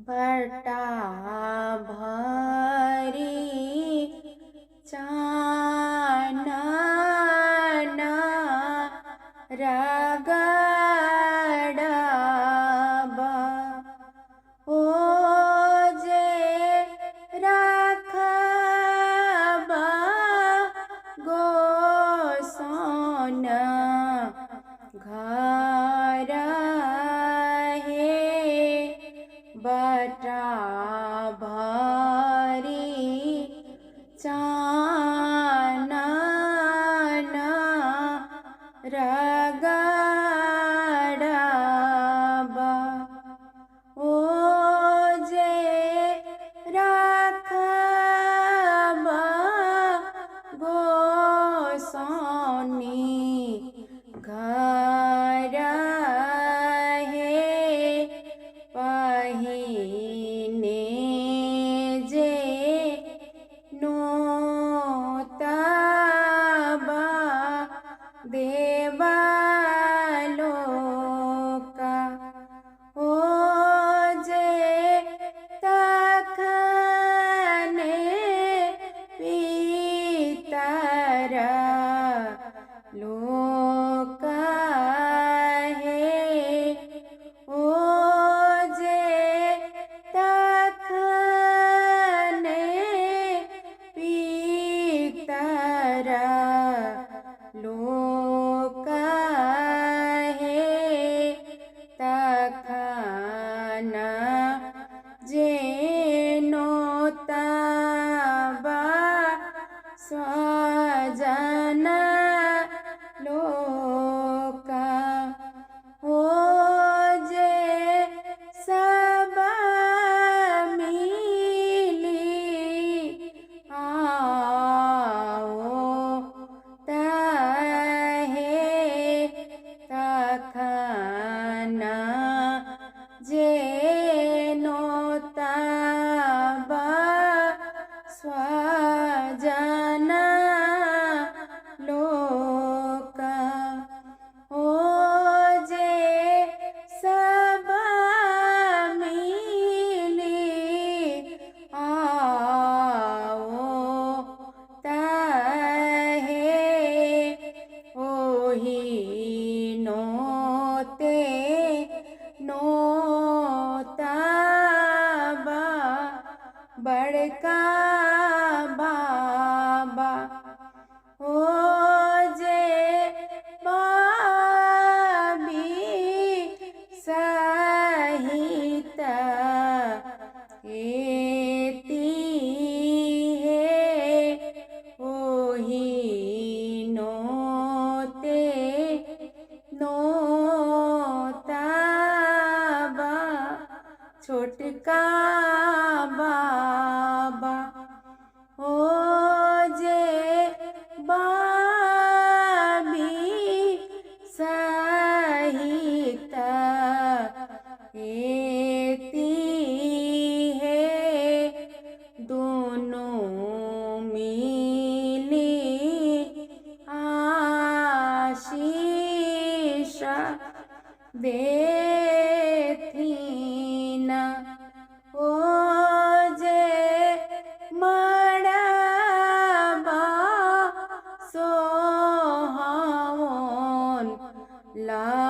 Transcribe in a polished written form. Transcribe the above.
बटा भरी चानन रगड़बा ओ जे राखबा गोसौन घर हे बटा भरी चानन रगड़बा ओ जे राखबा गोसौनी घर हे पहिने जे नोतबा देवलोका ओ जे तखने पितर लोक हे ओ जे तखने पितर लोक हे तखन जे नोतबा स्वजन लोका ओ जे सब मिली आओ तहे तखन जे नोतबा स्वजन लोका ओ जे सब मिली आओ तहे ओही नोते नोतबा बड़का बाबा ओ जे बाबी सहित एती हे ओही नोते नोतबा छोटका बाबा ओ जे बाबी सहित एती हे दोनों मिली आशीष देथिन ओ जे मड़बा सोहावन ला